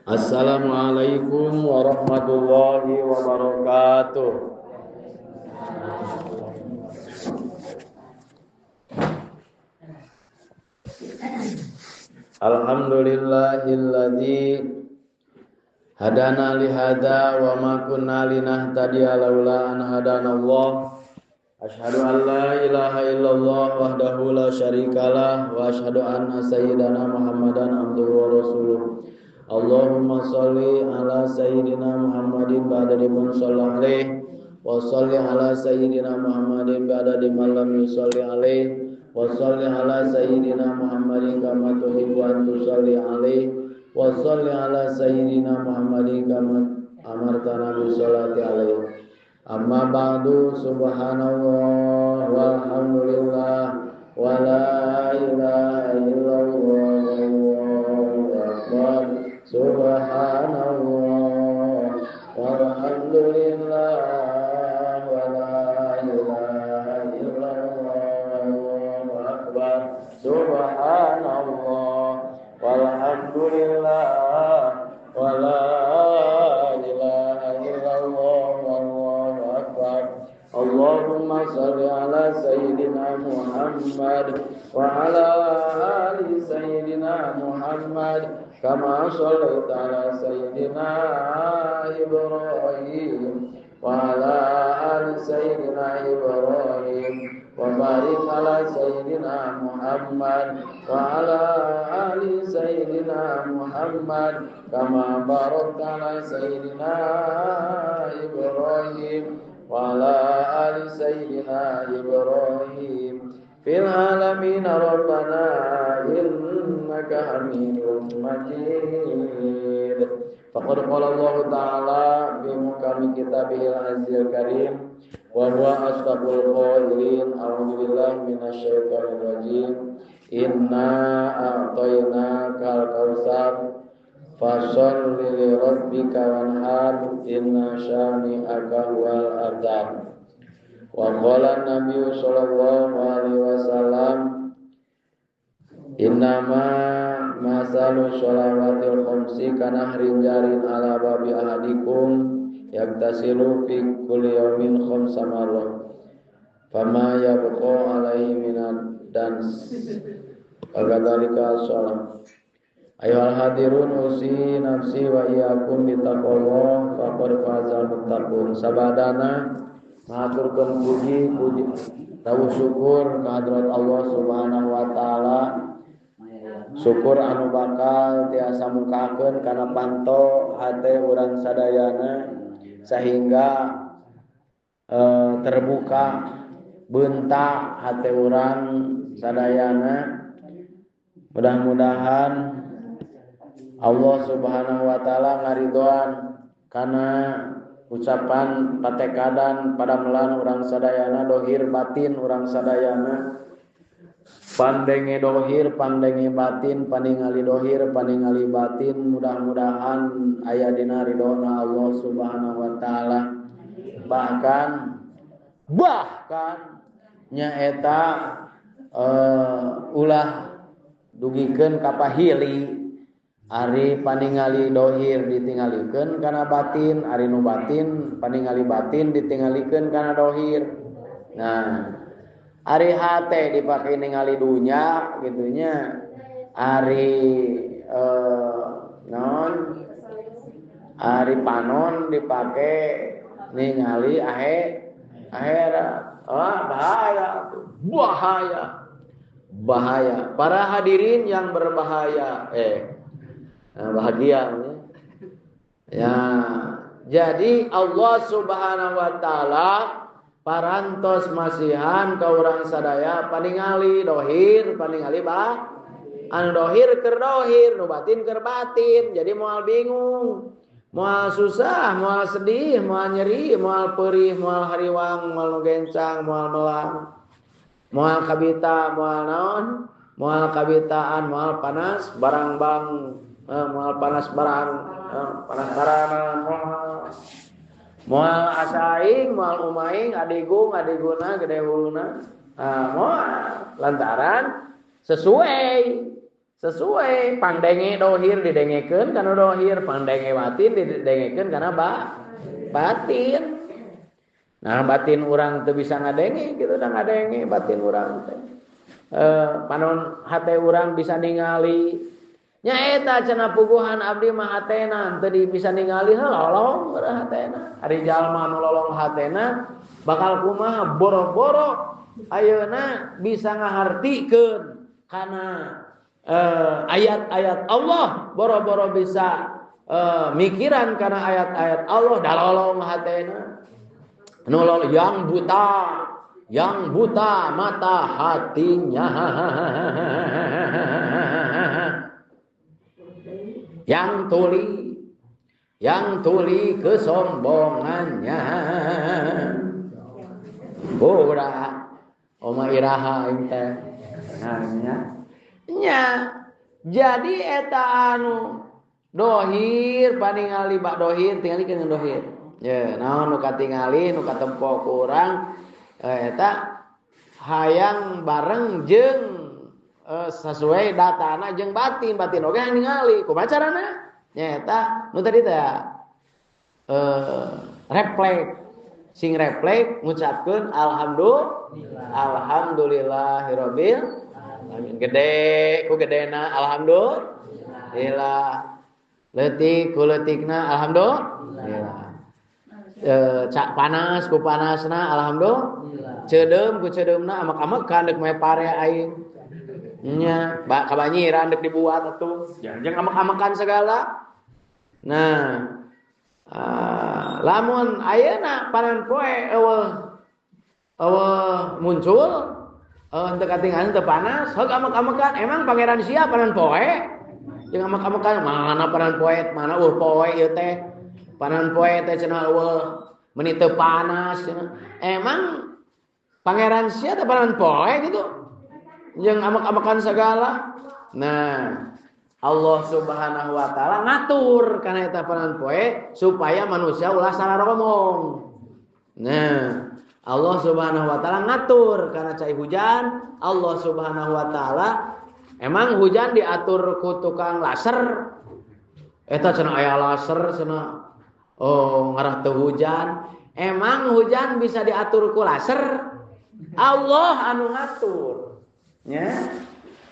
Assalamualaikum warahmatullahi wabarakatuh. Alhamdulillahilladzi hadana li hadza wa ma kunna linahtadiya laula an hadanallah. Asyhadu an la ilaha illallah wahdahu la syarikalah wa asyhadu anna sayyidana Muhammadan abduhu wa rasuluh. Allahumma sholli ala sayyidina Muhammadin ba'da man shalla alaihi wa sholli ala sayyidina Muhammadin ba'da man lam yusalli alaihi wa sholli ala sayyidina Muhammadin kama tuhibbu an tusalli alaihi wa sholli ala sayyidina Muhammadin kama amartana bi sholati alaihi. Amma ba'du, subhanallah walhamdulillah wa la ilaha illallah wallahu akbar. Subhanallah walhamdulillah wa la ilaha illallah wallahu akbar. Subhanallah walhamdulillah wa la ilaha illallah wallahu akbar. Allahumma shalli ala sayyidina Muhammad wa ala ali sayyidina Muhammad kama shallaita ala sayyidina Ibrahim wa ala ali sayyidina Ibrahim wa barik ala sayyidina Muhammad wa ala ali sayyidina Muhammad kama barakta ala sayyidina Ibrahim wa ala ali sayyidina Ibrahim fil alamin rabbana innaka hamidum majid. Faqad qala Allah ta'ala bi muhkami kitabihil azizil karim wa huwa asdaqul qailin. A'udzu billahi minasyaitonir rajim. Inna a'tainakal kautsar fasholli li rabbika wanhar inna syani'aka huwal abtar. Wa qala Nabi sallallahu alaihi wasallam innama masalu sholawatil khamsi kanahrin jarin ala babi ahadikum yagtasilu fi kulli yawmin khamsa marrah fama yabqa alaihi minad dans. Kadzalika shalah. Ayyuhal hadirun usi nafsi wa iyyakum bitaqwallah faqad fazal muttaqun. Sabadana ngaturkeun puji puji tawu syukur ka hadrat Allah Subhanahu wa taala. Syukur anu bakal tiasa mukakeun kana panto hate urang sadayana sehingga terbuka bentak hate urang sadayana. Mudah-mudahan Allah Subhanahu wa taala ngaridoan kana ucapan patekadan padamelan urang sadayana dohir batin urang sadayana, pandenge dohir pandenge batin, paningali dohir paningali batin, mudah-mudahan aya dina ridona Allah Subhanahu wa taala. Bahkan nyaeta ulah dugikeun ka pahili. Ari paningali dohir ditingalikeun kana batin, ari nu batin paningali batin ditingalikeun kana dohir. Nah, ari hate dipake ningali dunya gitunya. Ari non ari panon dipake ningali akhirat. Ah, bahaya, bahaya. Bahaya. Para hadirin yang berbahaya, bahagia ya. Jadi Allah Subhanahu wa taala parantos masihan ka urang sadaya paningali dohir paningali ba anu dohir keur dohir nu batin keur batin. Jadi moal bingung, moal susah, moal sedih, moal nyeri, moal perih, moal hariwang, moal nu gencang, moal melang, moal kabita, moal naon, moal kabitaan, moal panas barang bang, moal panas barang, panas barang, moal asaing, moal umaing, adigung, adiguna, gede huluna, moal lantaran sesuai Sesuai pangdenge dohir didengekeun kana dohir, pangdenge batin didengekeun kana batin. Nah, batin urang teu bisa ngadenge kitu da ngadenge batin urang teh. Panon hate urang bisa ningali. Nya eta cenah puguhan abdi mah hatena teu bisa ningali heuh lolong hatena. Ari jalma nu lolong hatena bakal kumaha boro-boro ayeuna bisa ngahartikeun kana ayat-ayat Allah, boro-boro bisa mikiran kana ayat-ayat Allah da lolong hatena. Nu yang buta mata hatinya. Yang tuli kesombongannya. Budak oma iraha aing teh. Nya. Jadi eta anu dohir paningali bak dohir tingali kana dohir. Ya, naon nu katingali nu katempo ku urang eta hayang bareng jeung sesuai datana jeung batin, batin oge hayang ningali. Kumaha carana? Nya eta nu tadi teh refleks, sing refleks ngucapkeun alhamdulillah, alhamdulillahirabbil alamin. Gede ku gedena alhamdulillah. Leutik ku leutikna alhamdulillah. Cak panas ku panasna alhamdulillah. Ceudeum ku ceudeumna amek-amekan deuk mae pare aing. Nya, kabanyiran deuk dibuat atuh. Jangan amek-amekan segala. Nah, lamun ayeuna panen poe eueuh muncul teu katingalan teu panas, heug amek-amekan. Emang pangeran sia panen poe? Jeung amek-amekan mana panen poe, mana eueuh poe ieu teh. Panen poe teh cenah eueuh meuni teu panas cenah. Emang pangeran sia teh panen poe gitu? Jeung amek-amekan segala. Nah, Allah Subhanahu wa taala ngatur kana eta panen poe supaya manusia ulah salah ngomong. Nah, Allah Subhanahu wa taala ngatur kana cai hujan. Allah Subhanahu wa taala emang hujan diatur ku tukang laser. Eta cenah aya laser cenah. Oh, ngarah teu hujan. Emang hujan bisa diatur ku laser? Allah anu ngatur. Nya.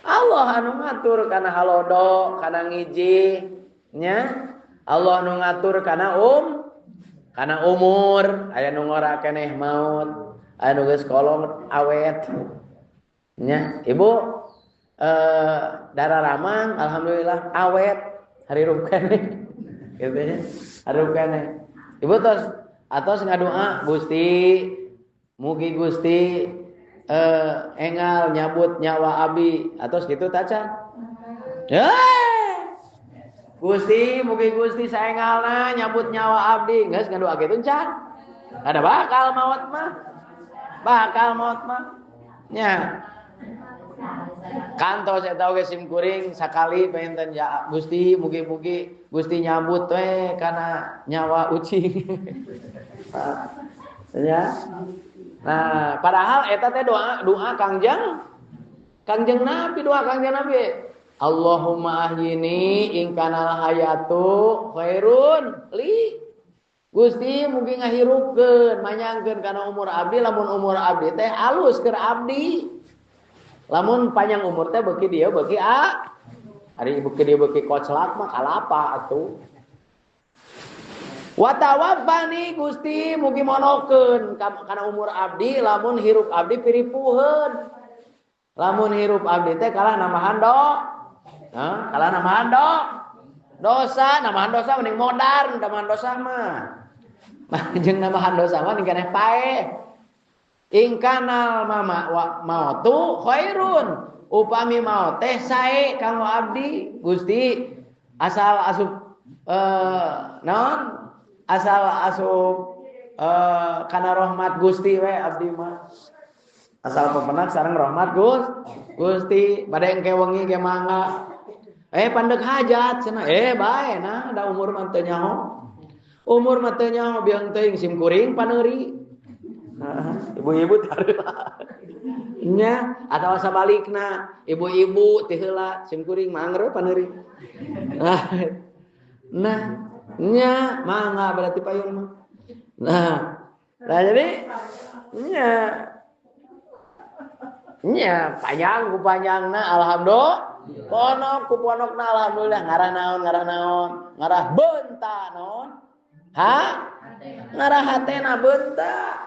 Allah anu ngatur kana halodo, kana ngiji, nya. Allah anu ngatur kana kana umur, aya nu ngora keneh maut, aya nu geus kolong awet. Nya, ibu darah ramang alhamdulillah awet harirup keneh. Gitu nya. Harirup keneh. Ibu tos atos ngadoa Gusti, mugi Gusti engal nyabut nyawa abi atos gitu tacan. Gusti, mugi Gusti saengalna nyabut nyawa abdi. Geus ngadoa kitu can. Ada bakal maot mah. Bakal maot mah. Nya. Kantos eta oge sim kuring sakali panginten ya Gusti mugi-mugi Gusti nyabut we kana nyawa ucing. Ya. Nah, padahal eta teh doa Kangjeng Kangjeng Nabi, doa Kangjeng Nabi. Allahumma ahyini in kanal hayatu khairun li. Gusti mugi ngahirupkeun, manyangkeun kana umur abdi lamun umur abdi teh alus keur abdi. Lamun panjang umur teh beuki dieu beuki a. Ari beuki dieu beuki koclak mah kalapa atuh. Wa tawaffani Gusti mugi monokeun kana umur abdi lamun hirup abdi piripuheun. Lamun hirup abdi teh kalah nambahan do. Hah? Kalah nambahan do. Dosa, nambahan dosa mending modar nambahan dosa mah. Jeung nambahan dosa mah mending keneh paeh. Ingkanal mama wa mautu khairun. Upami maut teh sae kanggo abdi Gusti asal asup naon? Asal asup kana rahmat Gusti we abdi mah. Asal pepenak sareng rahmat Gusti bade engke wengi ge mangga. Pandek hajat cenah. Bae nah da umur mah teu nyaho. Umur mah teu nyaho biang teuing sim kuring paneuri. Ibu-ibu taruh. Nya atawa sabalikna ibu-ibu ti heula sim kuring mah angger paneuri. Nah, nya mangga berarti payun mah. Nah, nah jadi nya nya panjang ku panjangna alhamdulillah. Ponok ku ponokna alhamdulillah ngarah naon ngarah naon ngarah beunta naon. Ha? Ngarah hatena beunta.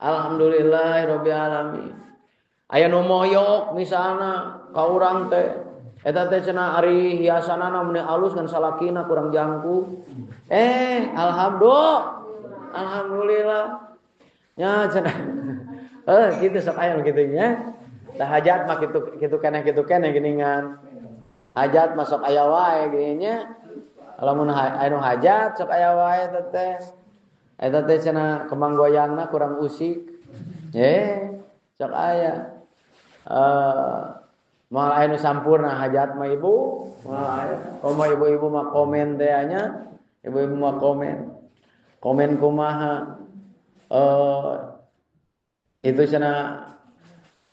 Alhamdulillahirabbil alamin. Aya nu moyok misalna ka urang teh eta teh cenah ari hiasanana mun alus kan salakina kurang jangkung. Alhamdulillah. Alhamdulillah. Nya cenah. Kitu sok aya nu kitu nya. Tah hajat mah kitu kitu keneh geuningan. Hajat mah sok aya wae geuning nya. Lamun anu hajat sok aya wae teh. Eta teh cenah kembang goyangna kurang usik. Sok aya. Moal aya nu sampurna hajat mah ibu, moal aya. Komo ibu-ibu mah komen teh nya, ibu-ibu mah komen. Komen kumaha? Itu cenah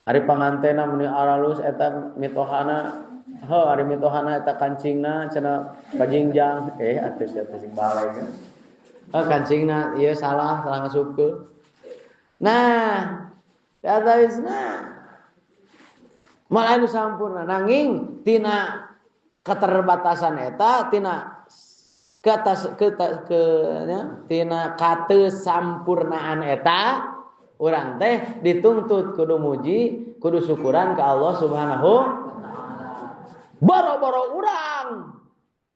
ari pangantena mun aralus eta mitohana, heuh ari mitohana eta kancingna cenah pajingjang, atuh sia teh sing balai. Kancingna ieu salah, salah ngasupkeun. Nah, eta wisna moal anu sampurna nanging tina keterbatasan eta tina tina katesampurnaan eta urang teh dituntut kudu muji kudu syukuran ka Allah Subhanahu boro-boro urang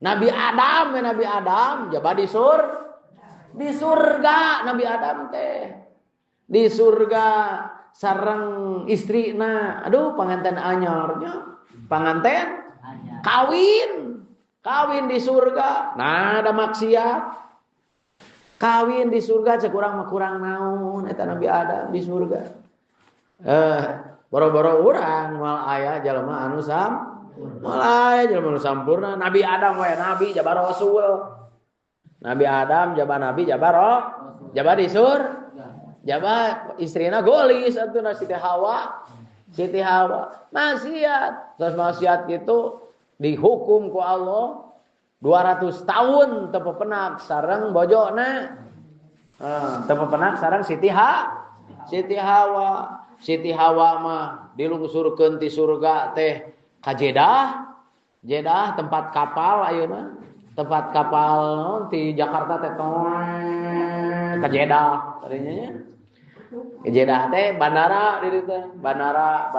Nabi Adam Nabi Adam jaba di surga Nabi Adam teh di surga sareng istrina aduh panganten anyarnya panganten kawin kawin di surga nah ada maksiat kawin di surga cek urang mah kurang naon eta Nabi Adam di surga boro-boro urang moal aya jalma anu sam moal aya jalma anu sampurna Nabi Adam wae nabi jaba rasul Nabi Adam jaba nabi jaba roh jaba di surga jaba istrina golis atuh Siti Hawa. Siti Hawa maksiat. Terus maksiat gitu dihukum ku Allah 200 tahun teu pepenak sareng bojona. Teu pepenak sareng Siti Hawa. Siti Hawa mah dilungsurkeun ti surga teh ka Jeddah. Jeddah tempat kapal ayeuna. Tempat kapal naon ti Jakarta teh ka Jeddah tadinya nya. Jeddah teh bandara di ditu teh, bandara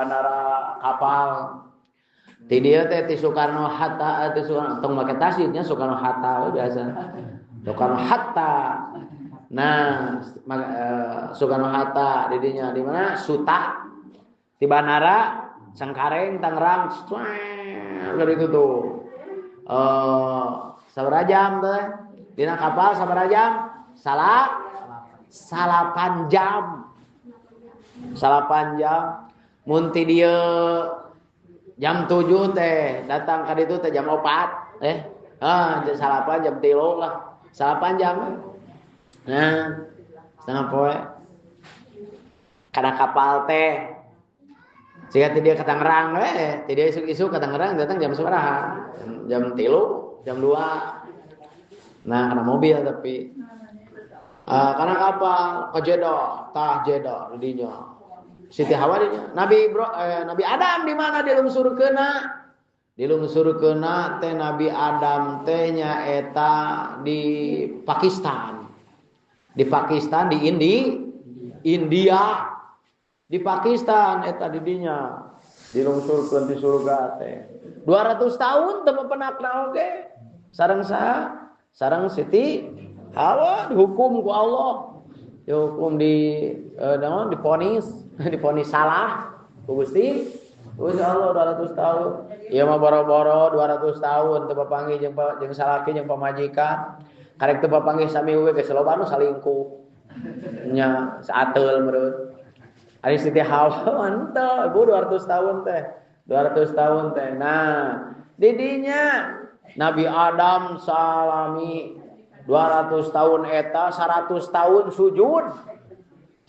kapal. Ti dieu teh ti Soekarno Hatta ti Soekarno tong make tasjidnya Soekarno Hatta we biasa. Soekarno Hatta. Nah, Soekarno Hatta di dinya di mana? Suta. Ti bandara Cengkareng Tangerang dari itu tuh. Sabaraha jam teh? Dina kapal sabaraha jam? Salapan jam. Salapan jam. Mun ti dieu jam 7 teh datang ka ditu teh jam 4 salapan jam 3 lah. Salapan jam. Nah, setengah poe. Kana kapal teh. Jika ti dieu ka Tangerang we, ti dieu isuk-isuk ka Tangerang datang jam sabaraha? Jam 3, jam 2. Nah, kana mobil tapi karena kapal ke Jeddah, tah Jeddah dinya. Siti Hawa dinya. Nabi Adam di mana dilungsurkeunna? Dilungsurkeunna teh Nabi Adam teh nyaeta di Pakistan. Di Pakistan di India. Di Pakistan eta di dinya. Dilungsurkeun di surga teh. 200 tahun teu pepenakna oge. Sareng saha? Sareng Siti Hawa dihukum ku Allah. Dihukum di diponis, diponis salah ku Gusti. Gusti Allah 200 tahun. Ieu mah boro-boro 200 tahun teu papanggih jeung salaki jeung pamajikan. Karek teu papanggih sami we geus loba nu salingkuh. Nya saateul meureun. Ari Siti Hawa henteu, ibu 200 tahun teh. 200 tahun teh. Nah, didinya Nabi Adam salami 200 tahun eta 100 tahun sujud.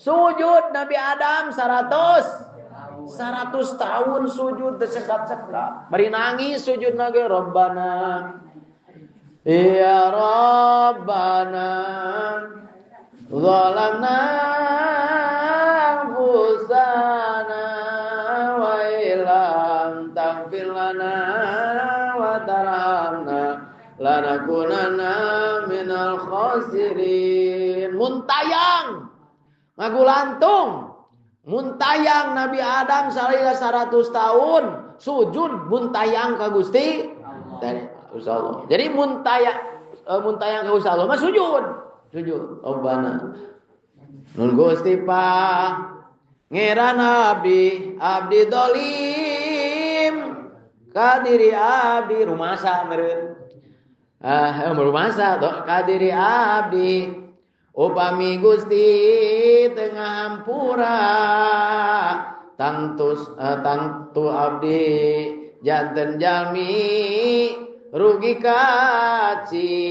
Sujud Nabi Adam 100 100 tahun sujud teu cekap-cekap. Bari nangis sujud ge Rabbana. Ya Rabbana zalamna anfusana wa illam taghfir lana wa tarhamna lanakunanna minal khasirin. Muntayang ngagulantung, muntayang Nabi Adam salila 100 tahun sujud muntayang ka Gusti Allah. Jadi muntayang ka Gusti Allah mah sujud. Sujud Rabbana. Nun Gusti Pangeran abdi, abdi dolim kadiri abdi rumasa meureun. Ah, rumasa kadiri abdi upami Gusti tengah hampura tangtu abdi janten jalmi rugi kacida.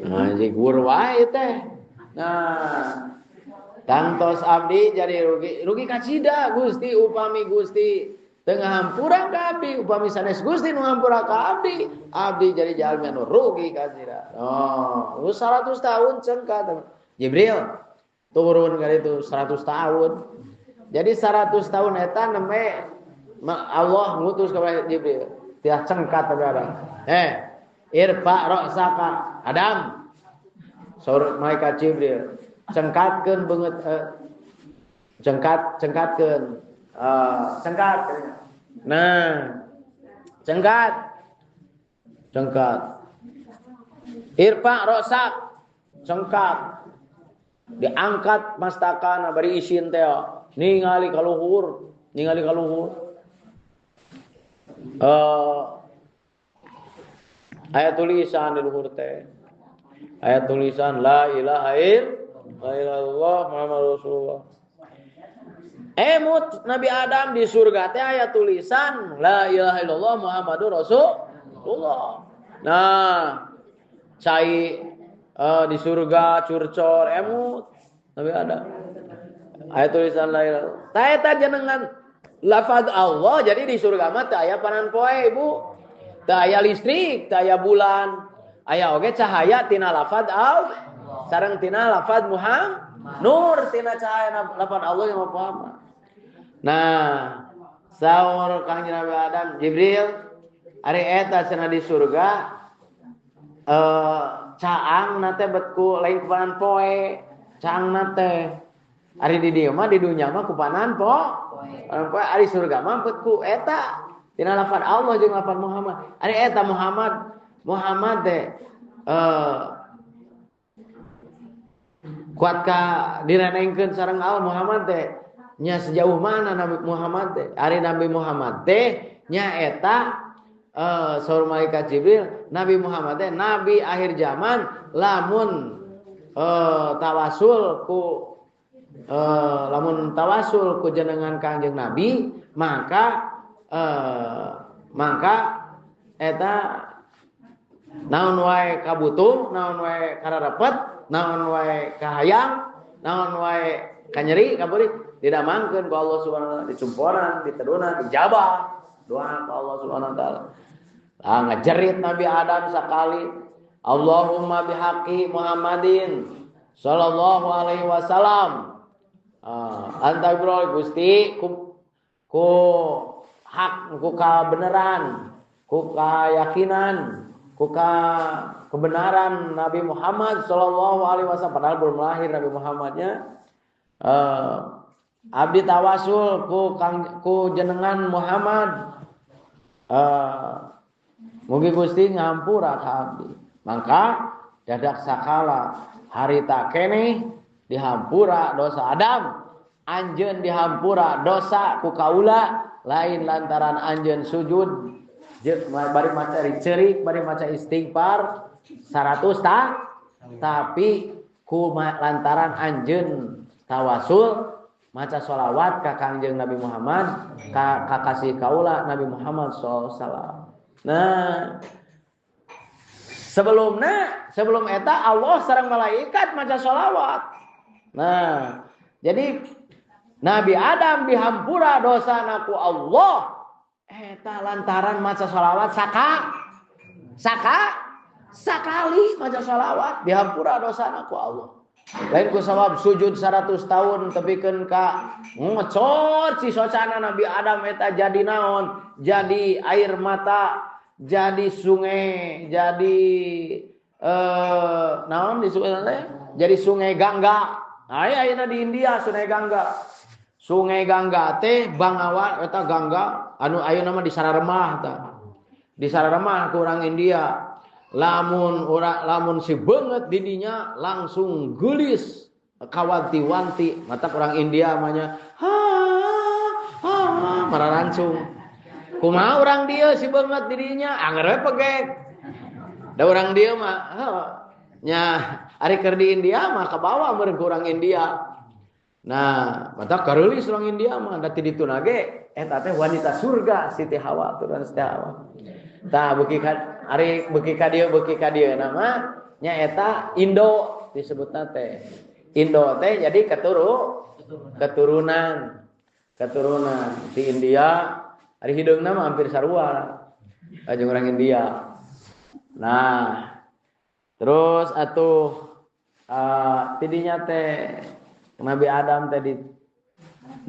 Nah, jigur wae teh. Nah, tangtos abdi jadi rugi kacida Gusti upami Gusti tengah hampura ka abdi, upami sanes Gusti nu hampura ka abdi, abdi jadi jalmi anu rugi kacida. Oh, 100 tahun cengkat. Jibril turun kali itu 100 tahun. Jadi 100 tahun eta neme Allah ngutus kepada Jibril. Tiah cengkat ada. Irfa ra'saka Adam. Saur malaikat Jibril, cengkatkeun beungeut cengkatkeun cengkat. Nah, cengkat. Cengkat. Irfa ra'sak cengkat. Diangkat mastakana bari isin teh ningali ka luhur, ningali ka luhur. Aya tulisan di luhur teh. Aya tulisan la ilaha illallah Muhammadur Rasulullah. Emut Nabi Adam di surga teh aya tulisan la ilaha illallah Muhammadur Rasulullah. Nah, cai di surga curcor emut Nabi Adam. Aya tulisan la ilaha. Ta eta jenengan lafaz Allah jadi di surga mah teu aya panan poe Ibu. Teu aya listrik, teu aya bulan. Aya oge cahaya tina lafaz Allah sareng tina lafaz Muhammad. Nur tina cahaya lafaz Allah yang Muhammad. Nah, saur Kangjeng Nabi Adam Jibril ari eta cenah di surga caang na teh bet ku lain kupanan poe, caang na teh. Ari di dieu mah di dunya mah kupanan poe, ari surga mah bet ku eta tina lafaz Allah jeung lafaz Muhammad. Ari eta Muhammad teh kuat ka direnengkeun sareng Allah Muhammad teh nya sejauh mana Nabi Muhammad teh. Ari Nabi Muhammad teh nya eta saur malaikat Jibril Nabi Muhammad teh nabi akhir zaman lamun tawasul ku lamun tawasul ku jenengan Kangjeng Nabi maka eta naon wae kabutuh, naon wae kararepet, naon wae kahayang, naon wae kanyeri kabeurik didamangkeun ku Allah Subhanahu wa taala, dicumponan, ditedunan, dijabah doa ku Allah Subhanahu wa taala. Ah, ngejerit Nabi Adam sekali, Allahumma bihaqi Muhammadin sallallahu alaihi wasallam. Anta bro Gusti ku hak, ku kabeneran, ku keyakinan, ku kebenaran Nabi Muhammad sallallahu alaihi wasallam, padahal belum lahir Nabi Muhammadnya. Abdi tawasul ku jenengan Muhammad. Mugi Gusti ngampura ka abdi. Maka dadak sakala harita keneh dihampura dosa Adam, anjeun dihampura dosa ku kaula lain lantaran anjeun sujud bari maca cerik, bari maca istighfar 100 tapi ku lantaran anjeun tawasul maca sholawat ka Kangjeng Nabi Muhammad, ka kasih kaula Nabi Muhammad sallallahu alaihi wasallam. Nah, Sebelumna, sebelum eta Allah sareng malaikat maca sholawat. Nah, jadi Nabi Adam dihampura dosana ku Allah eta lantaran maca sholawat sakali maca sholawat dihampura dosana ku Allah. Lain ku sabab sujud 100 tahun tepikeun ka ngocor si socana Nabi Adam eta jadi naon? Jadi air mata, jadi sungai, jadi naon disebutna teh? Jadi sungai Gangga. Aya ayeuna di India sungai Gangga. Sungai Gangga teh bangawan eta Gangga anu ayeuna mah di Sararemah tah. Di Sararemah ku urang India. Lamun ora lamun si beungeut di dinya langsung geulis kawanti-wanti mata orang India mah nya ha ha mararancung. Kumaha urang dieu si beungeut di dinya anger we pegek. Da urang dieu mah nya ari keur di India mah kabawa meureun ku urang India. Nah, mata kareulis urang India mah da ti dituna ge eta teh wanita surga Siti Hawa turun Siti Hawa. Tah beuki ka ari beuki ka dieu nama nya eta Indo disebutna teh. Indo teh jadi keturunan. Keturunan di India ari hideungna mah hampir sarua jeung orang India. Nah, terus atuh tidinya teh Nabi Adam tadi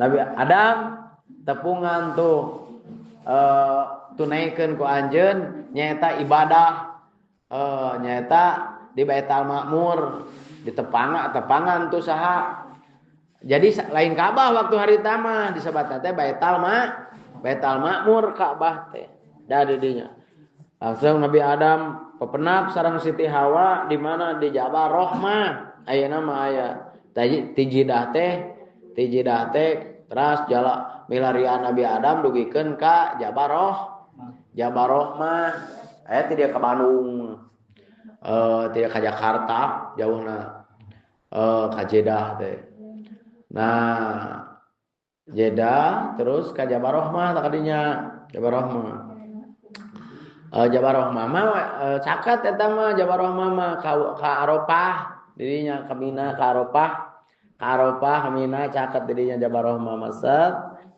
Nabi Adam tepungan tuh tunaikeun ku anjeun nyaeta ibadah nyaeta di Baitul Makmur ditepangan tuh saha. Jadi lain Ka'bah waktu hari tama disebatna teh Baitul Makmur Ka'bah teh da di dinya. Langsung Nabi Adam pepenak sareng Siti Hawa di mana di Jabal Rahmah ayeuna mah aya ti Jidah teh teras jala milarian Nabi Adam dugikeun ka Jabal Rahmah aya ti dia ka Bandung tidak ka Jakarta jauhna ka Jeddah teh. Nah, Jeddah terus ka Jabal Rahmah tah kadinya Jabal Rahmah. Jabal Rahmah mah caket eta mah Jabal Rahmah mah ka Arafah dirinya ka Mina ka Arafah. Ka Arafah ka Mina caket dirinya Jabal Rahmah maset.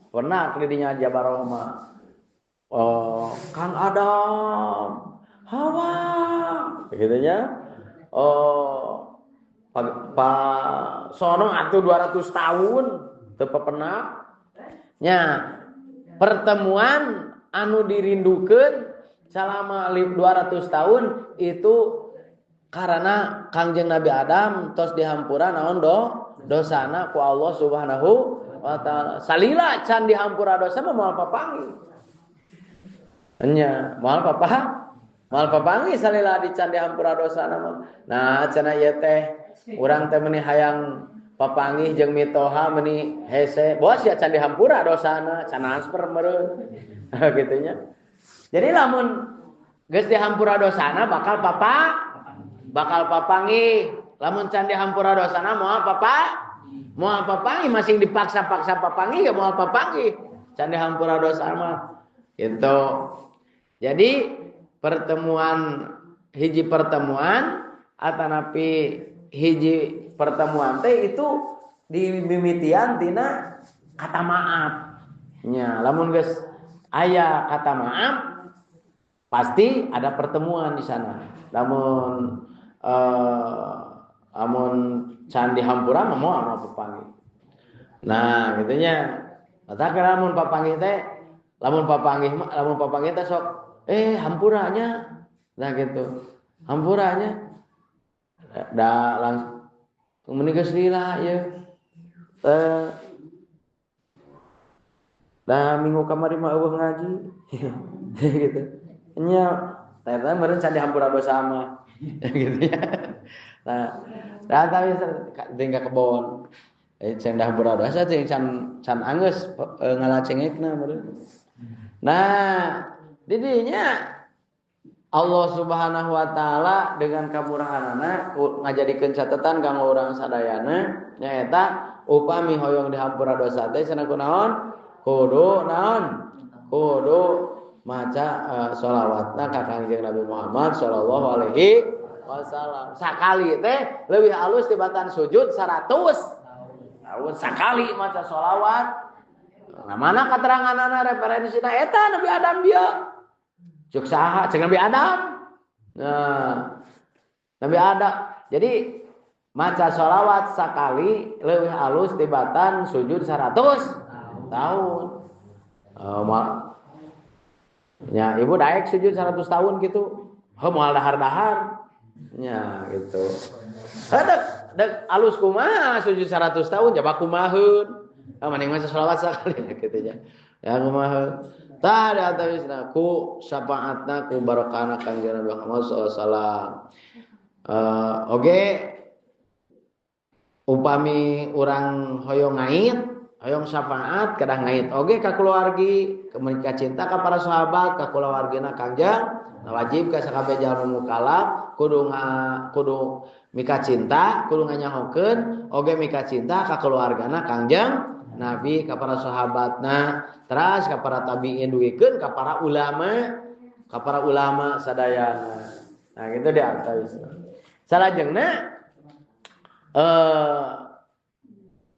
Pernah dirinya Jabal Rahmah. Oh, Kang Adam, Hawa, begitunya. Oh, Pak sono atuh 200 tahun teu pepenak. Nya, pertemuan anu dirindukeun selama 200 tahun itu karena Kangjeng Nabi Adam tos dihampura naon dosana ku Allah Subhanahu wa taala. Salila can dihampura dosa mah moal papanggih. Nya, moal papanggih salila di can dihampura dosana mah. Nah, cenah ieu teh urang teh meuni hayang papanggih jeung mitoha meuni hese. Bos ya can dihampura dosana, can transfer meureun. Kitu nya. Jadi lamun geus dihampura dosana bakal papanggih. Lamun can dihampura dosana moal papanggih, masing dipaksa-paksa papanggih ya moal papanggih. Can dihampura dosa mah. Gitu. Jadi pertemuan hiji pertemuan atanapi hiji pertemuan teh itu dimimitian tina kata maaf. Nya, lamun geus aya kata maaf pasti ada pertemuan di sana. Lamun lamun can dihampura mah moal papanggih. Nah, kitu nya. Mata lamun papanggih teh lamun papanggih teh sok hampuranya. Nah gitu. Hampuranya. Da langsung meni geus lila ieu. Da minggu kamari mah eueuh ngaji. Gitu. Nya, ternyata meureun can dihampura dosa mah. Gitu ya. Nah, tapi tinggal kebon. Can dihampura dosa teh can anggeus ngalacengekna meureun. Nah, didinya Allah Subhanahu wa taala dengan kamurahanana ngajadikeun catatan kanggo urang sadayana nyaeta upami hoyong dihampura dosa teh cenah kunaon? Kudu naon? Kudu Maca sholawatna ka Kangjeng Nabi Muhammad sallallahu alaihi wasallam. Sakali teh leuwih alus tibatan sujud 100 tahun sakali maca sholawat. Nah, mana keteranganana referensina eta Nabi Adam dia. Cuk saha? Cek Nabi Adam. Nah, Nabi Adam. Jadi maca sholawat sakali leuwih alus tibatan sujud 100 tahun. Ya, ibu daek sujud 100 tahun gitu. Heuh moal dahar-dahar. Ya, gitu. Dek dek alus kumaha sujud 100 tahun jaba kumaheun. Ah mending maca sholawat sakali gitu nya. Ya kumaha. Tah di antawisna ku syafaatna ku barokahna Kangjeng Nabi Muhammad sallallahu alaihi wasallam. Oge upami urang hoyong ngait, hoyong syafaat kedah ngait oge ka keluargi, ka cinta ka para sahabat, ka kulawargina Kangjeng. Nah, wajib ka sakabeh jalma mukallaf kudu mika cinta, kudu nganyahokeun oge mika cinta ka keluargana Kangjeng Nabi, ka para sahabatna, teras ka para tabiin duikeun ka para ulama sadayana. Nah, gitu di antawisna. Salajengna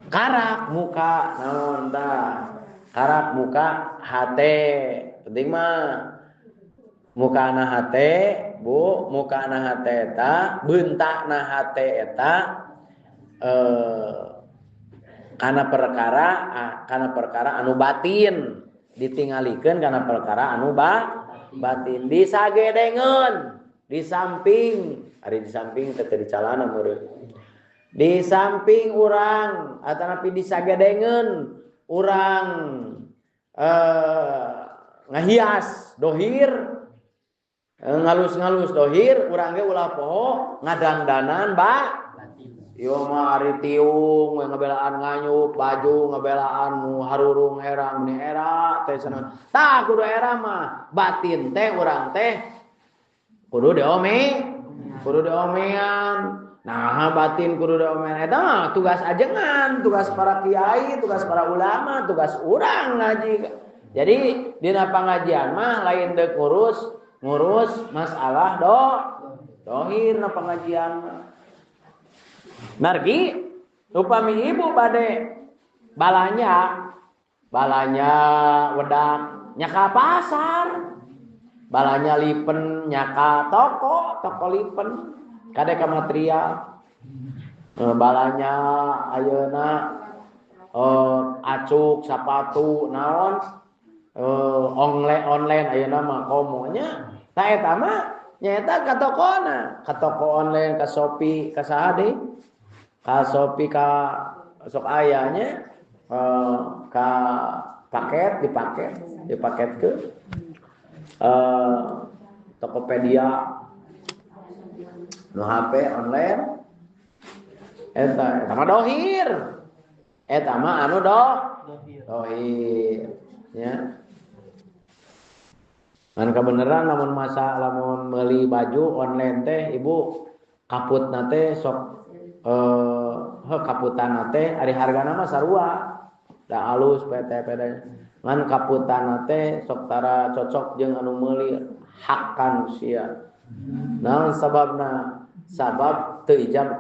karak muka naon tah? Karak muka hate. Penting mah mukana hate, Bu, mukana hate eta, bentakna hate eta kana perkara anu batin ditingalikeun kana perkara anu batin disagedengeun di samping ari di samping teh di calana meureun di samping urang atanapi disagedengeun urang ngahias dohir ngalus-ngalus dohir urang ge ulah poho ngadangdanan ba ieu mah ari tiung we ngabelaan nganyuk baju ngabelaan nu harurung herang meni era teh cenah tah kudu era mah batin teh urang teh kudu diome kudu diomean. Nah batin kudu diomean eta mah tugas ajengan, tugas para kiai, tugas para ulama, tugas urang ngaji. Jadi dina pangajian mah lain deuk ngurus masalah dohir na pengajian mah. Margi upami ibu bade balanya wedak nyaka pasar, balanya lipen nyaka toko lipen kade ka material, balanya ayeuna acuk sapatu naon online ayeuna mah komonya tah eta mah nyaeta ka tokona, ka toko online, ka Shopee, ka saha deui, ka Shopee, ka sok ayanya ka paket dipaket ke Tokopedia nu HP online eta mah dohir, eta mah anu dohir nya. Ngan kabeneran lamun masa lamun meuli baju online teh ibu kaputna teh sok kaputan teh ari hargana mah sarua da alus PT PT ngan kaputan teh sok tara cocok jeung anu meuli hakan sia. Naon sababna? Sabab teu ijab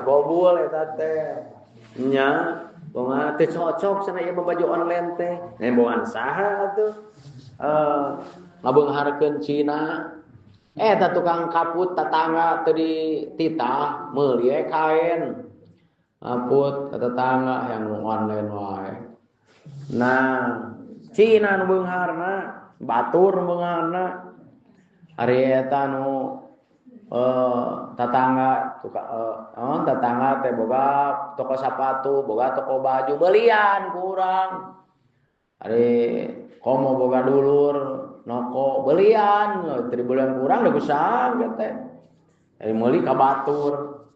qabul eta teh nya bongan teu cocok cenah ieu baju online teh nembongan saha atuh ngabeungharkeun Cina eta tukang kaput tetangga teu dititah meuli kain kaput tetangga yang online wae. Nah Cina nu beungharna batur nu beungharna ari eta nu tetangga tetangga teh boga toko sepatu, boga toko baju belian kurang. Ari komo boga dulur noko belian teu belian kurang da kusaha teh. Ari meuli ka batur.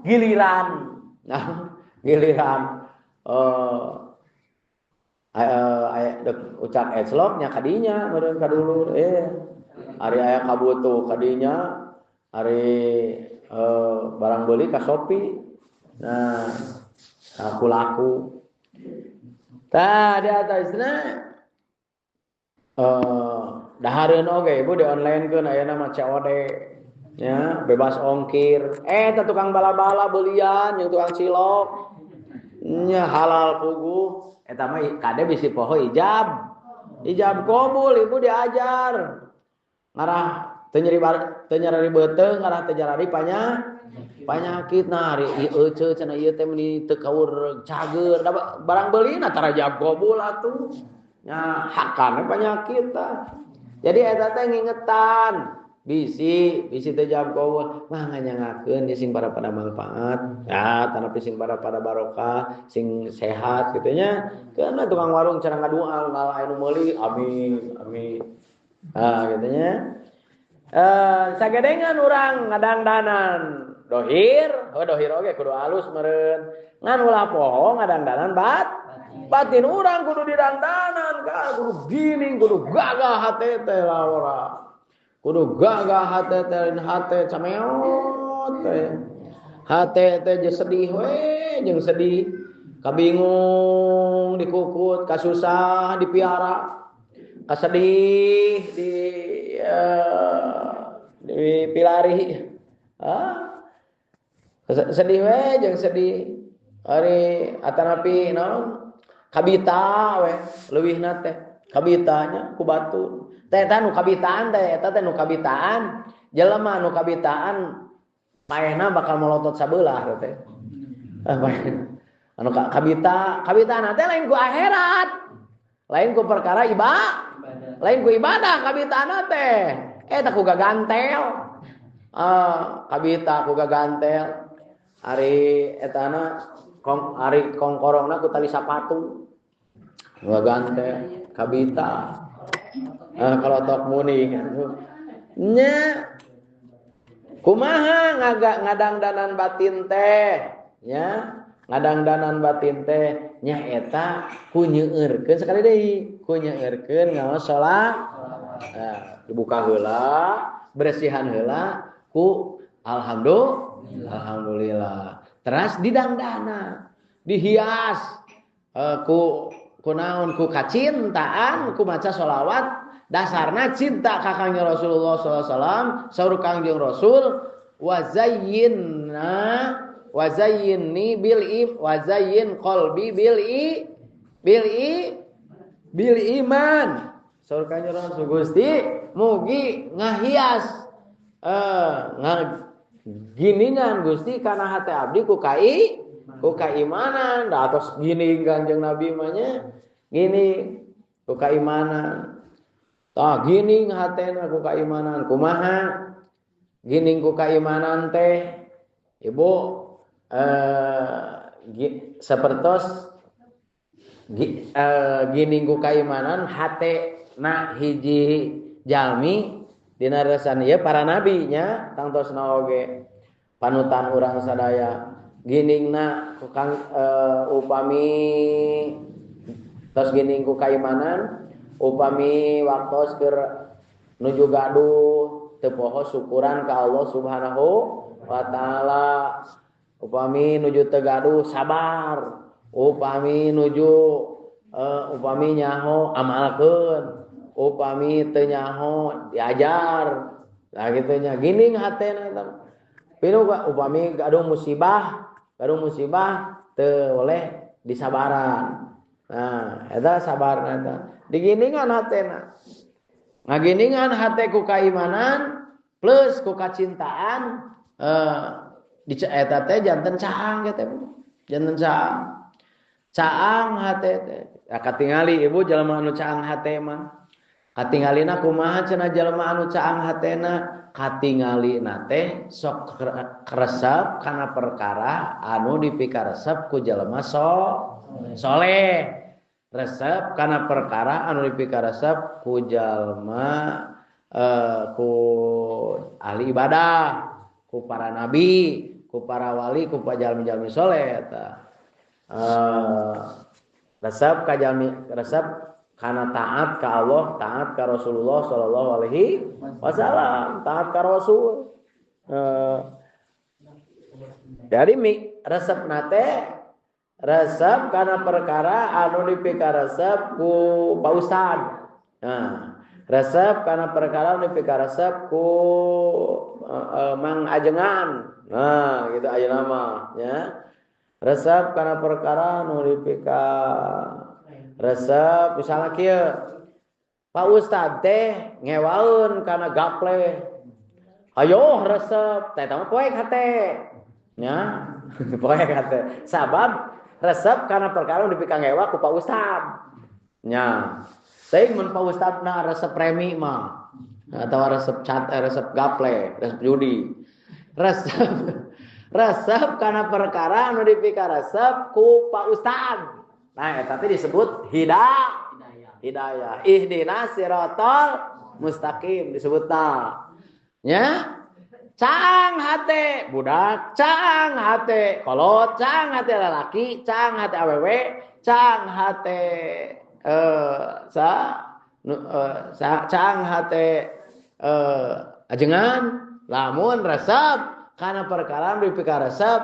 Giliran. Nah, giliran aya ucap eclok nya kadinya meureun ka dulur ari aya kabutuh kadinya ari barang beli ka Shopee. Nah, aku laku. Tah di atasna Dahareun oge ibu di online-keun ayeuna mah COD nya, bebas ongkir. Eta tukang bala-bala belian jeung tukang cilok nya halal puguh. Eta mah kade bisi poho ijab. Ijab qabul ibu diajar. Ngarah teu nyeri teu nyeri beuteung, ngarah teu nyeri panyakit. Nah ari ieu cenah ieu teh meuni teu kaur cager barang beulina tara ijab qabul atuh. Nya hakana penyakit tah. Jadi eta teh ngingetan bisi bisi teu ijab qabul mah nganyangakeun sing para pada manfaat. Ya tanapi sing para pada barokah, sing sehat kitu nya. Keuna tukang warung cara ngadua ngalah anu meuli amin amin. Ah kitu nya. Sagedengan urang ngadangdanan dohir, oh dohir oge kudu alus meureun. Ngan ulah poho ngadangdanan batin urang kudu didangdanan ka, kudu gini, kudu gagah hate teh laora. Kudu gagah hate teh lain hate cameot teh. Hate teh jeung sedih we, jeung sedih. Kabingung dikukut, kasusah dipiara. Kasedih di dipilari. Ah. Sedih we jeung sedih. Ari atanapi naon? Kabita we leuwihna teh. Kabitanya ku batur. Teh eta nu kabitaan teh, eta teh nu kabitaan. Jelema nu kabitaan paehna bakal molotot sabelah teh. Anu kabita, kabitaan teh lain ku akhirat. Lain ku perkara ibadah. Lain ku ibadah kabitaana teh. Eta ku gagantel. Kabita ku gagantel. Ari etana ari kongkorongna ku tali sapatu. Gagantel kabita. Kalotok muni nya kumaha ngadangdanan batin teh nya, ngadangdanan batin teh nya eta ku nyeueurkeun sekali deui, ku nyeueurkeun ngaos salat. Dibuka heula, bersihan heula ku alhamdulillah. Alhamdulillah. Teras didangdana, dihias ku kunaon ku kacintaan, ku maca sholawat. Dasarna cinta ka Kangjeng Rasulullah sallallahu alaihi wasallam, saur Kangjeng Rasul wazayyinna wazayyinni bil im wazayyin qalbi bil i bil i bil iman. Saur Kangjeng Rasul Gusti mugi ngahias giningan Gusti kana hate abdi ku kai ku kaimanan. Da atos gini Kangjeng Nabi mah nya gini ku kaimanan. Tah gini hatena ku kaimanan kumaha gini ku kaimanan teh ibu sapertos gini ku kaimanan hate na hiji jalmi dina resan ieu para nabi nya tangtosna oge panutan urang sadaya giningna ku kang upami tos gining ku kaimanan upami waktos keur nuju gaduh teu poho syukuran ka Allah Subhanahu wa taala, upami nuju teu gaduh sabar, upami nuju upami nyaho amalkeun, upami teu nyaho diajar. Nah kitu nya gining hatena eta. Pinu upami gaduh musibah teu oleh disabaran. Nah eta sabarna eta. Diginingan hatena. Ngaginingan hate ku kaimanan plus ku kacintaan eta teh janten caang teh. Janten caang. Caang hate teh. Ya katingali ibu jelema anu caang hate mah. Katingalina kumaha cenah jelema anu caang hatena? Katingalina teh sok resep kana perkara anu dipikaresep ku jelema soleh. Resep kana perkara anu dipikaresep ku jalma ku ahli ibadah, ku para nabi, ku para wali, ku jalmi-jalmi soleh eta. Resep ka jalmi resep kana taat ka Allah, taat ka Rasulullah sallallahu alaihi wasallam, taat ka Rasul. Jadi resep nate resep karena perkara anu dipikaresep ku Pak Ustad. Nah, resep kana perkara nu dipikaresep ku Mang Ajengan. Nah, gitu ayeuna mah nya. Resep kana perkara nu dipika resep misalnya kieu. Pak Ustad teh ngewaeun kana gaple. Ayo resep teh mah poek hate. Nya, poek hate. Sabab resep kana perkara nu dipika ngewa ku Pak Ustad. Nya. Teuing mun Pak Ustadna resep premi mah atau resep cat, resep gaple, resep judi. Resep kana perkara anu dipikaresep ku Pak Ustad. Nah, eta teh disebut hidayah. Ihdinas siratal mustaqim disebutna. Nya. Caang hate budak, caang hate kolot, caang hate lalaki, caang hate awewe, caang hate caang hate ajengan lamun resep kana perkara dipikaresep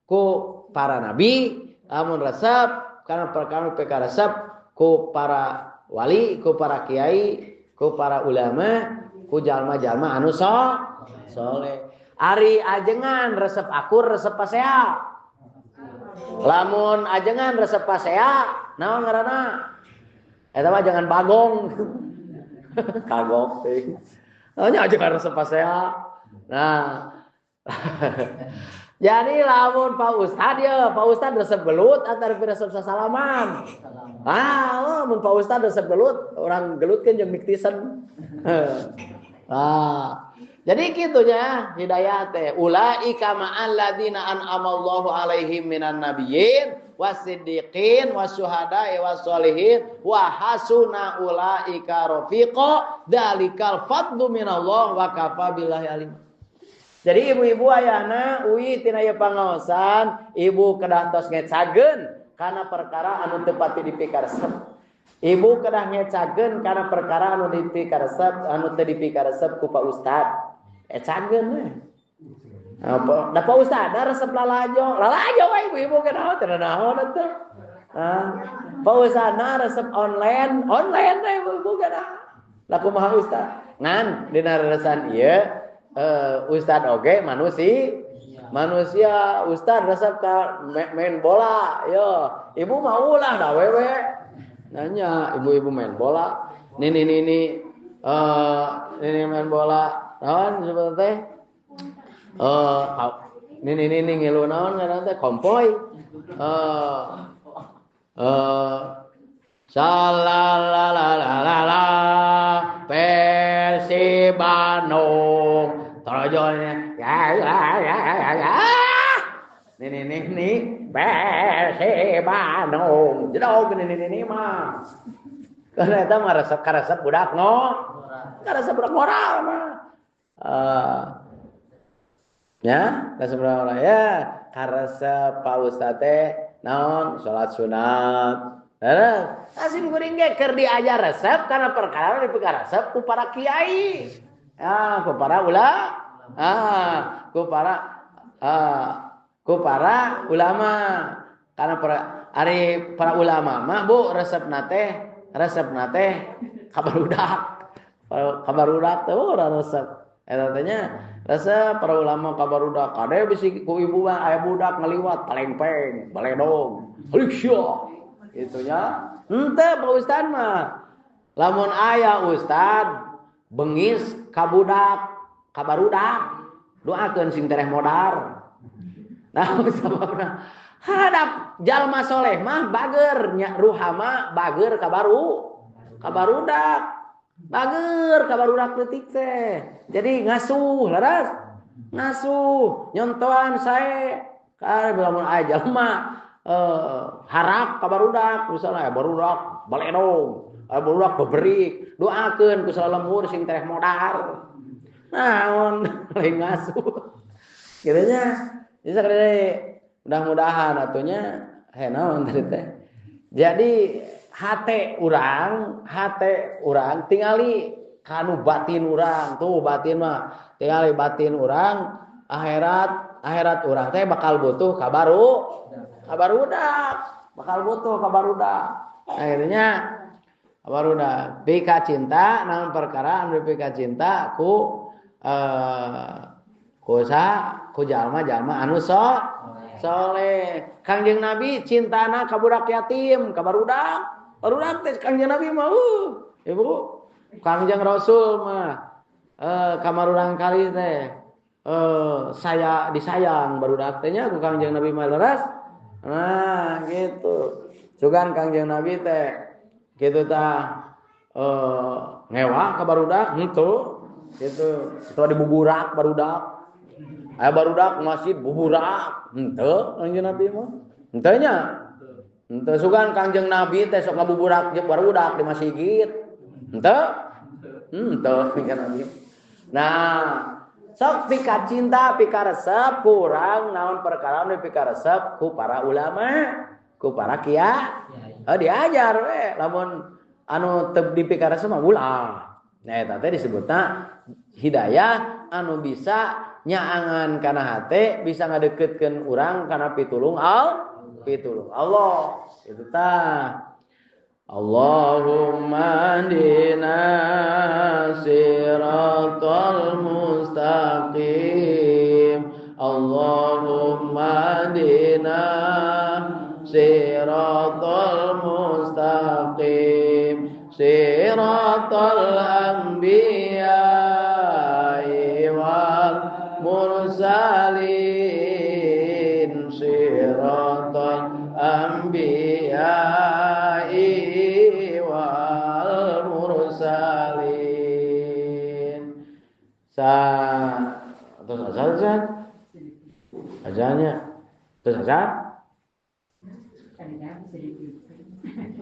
ku para nabi, lamun resep kana perkara dipikaresep ku para wali, ku para kiai, ku para ulama, ku jalma-jalma anu soleh. Ari ajengan resep akur resep pasea. Lamun ajengan resep pasea naon ngaranna? Eta mah jangan bagong. Kagok teh. Nya ajengan resep pasea. Nah. Jadi lamun Pak Ustad ya, Pak Ustad resep gelut antara resep sasalaman. Ah, lamun Pak Ustad resep gelut, orang gelut kan jeung miktisen. Ah. Jadi kitunya hidayah teh ulaika ma'al ladina an'amallahu alaihim minan nabiyyin wasiddiqin wasyuhada'i wassolihin wa hasuna ulaika rafiqa dzalikal fadlu minallah wa kafa billahi alim. Jadi ibu-ibu ayahna uwi tina ieu pangaosan, ibu kedah tos ngecageun kana perkara anu teu pati dipikaresep. Ibu kedah ngecageun kana perkara anu dipikaresep, anu teu dipikaresep ku Pak Ustad. Ecageun we. Apa? Da Pak Ustad da resep lalajo. Lalajo we ibu-ibu ke naon teu naon atuh. Ah, Pak Ustad na resep online, online we ibu-ibu ke naon. Lah kumaha Ustad? Ngan dina reresan ieu Ustad oge manusia. Manusia Ustad resep ka main bola yo. Ibu mah ulah da wewe. Nanya ibu-ibu main bola. Nini nini nini main bola. Naon disebut teh? Nini nini ngilu naon ngaran teh kompoi. Salalalalala Persib Bandung torojolnya ya ya ya ya ya. Nini nini Persib Bandung. Jedog nini nini mah. Karena eta mah resep karesep budak no. Karesep budak moral mah. Ya, karesep budak moral ya. Karesep Pak Ustad teh naon salat sunat. Nah, asim kuring ge keur diajar resep kana perkara dipikaresep ku para kiai. Ya, ku para ulama. Ah, ku para ulama. Karena ari para ulama mah Bu resepna teh kabarudak. Kabarudak teh ora resep. Eta teh nya resep para ulama kabarudak. Kade bisi ku ibu mah aya budak ngaliwat palengpeng, baledong. Heuh. Itunya henteu Pak Ustad mah. Lamun aya ustad bengis ka budak, kabarudak, doakeun sing tereh modar. Nah, sababna hadap jalma soleh mah bager nya ruhama bager kabarudak. Bager kabarudak leutik teh. Jadi ngasuh laras. Ngasuh nyontohan sae. Ka lamun aya jalma harap kabarudak misalnya barudak baledong, barudak beberik, doakeun ku salemur sing tereh modar. Naon lain ngasuh. Kitu nya. Bisa kade mudah-mudahan atunya naon tadi teh. Jadi hate urang tingali kanu batin urang tuh batin mah tingali batin urang akhirat urang teh bakal butuh kabarudak, bakal butuh kabarudak. Akhirnya Barudak pika cinta naon perkara anu pika cinta ku ku jalma-jalma anu soleh. Kangjeng Nabi cintana ka budak yatim, ka barudak. Barudak teh Kangjeng Nabi mah ibu. Kangjeng Rasul mah kamarurang kali teh saya disayang barudak teh nya ku Kangjeng Nabi mah leres. Nah, gitu. Sugan Kangjeng Nabi teh kitu tah ngewa ka barudak henteu gitu. Setelah dibuburak barudak. Aya barudak masjid buburak henteu Kangjeng Nabi mah. Henteu nya. Henteu sugan Kangjeng Nabi teh sok ngabuburak jeung barudak di masjid. Henteu? Henteu Kangjeng Nabi. Nah, sok pika cinta, pika resep kurang naon perkara nu pika resep ku para ulama, ku para kiai. Oh, diajar we lamun anu teu dipika resep mah ulah. Nah eta teh disebutna hidayah anu bisa nyaangan kana hate, bisa ngadeukeutkeun urang kana pitulung pitulung Allah. Itu tah. Allahumma dina siratal mustaqim. Allahumma dina siratal mustaqim. Siratal anbiya'i wal mursalin. Siratal anbiya'i wal mursalin. Sa terus azan azannya terus azan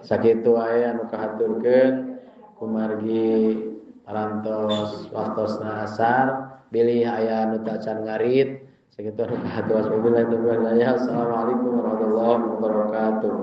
sakitu aya anu kahaturkeun kumargi parantos waktosna asar bilih aya anu teu acan ngarit sakitu anu kahaturkeun. Wabillahi taufiq wal hidayah. Assalamualaikum warahmatullahi wabarakatuh.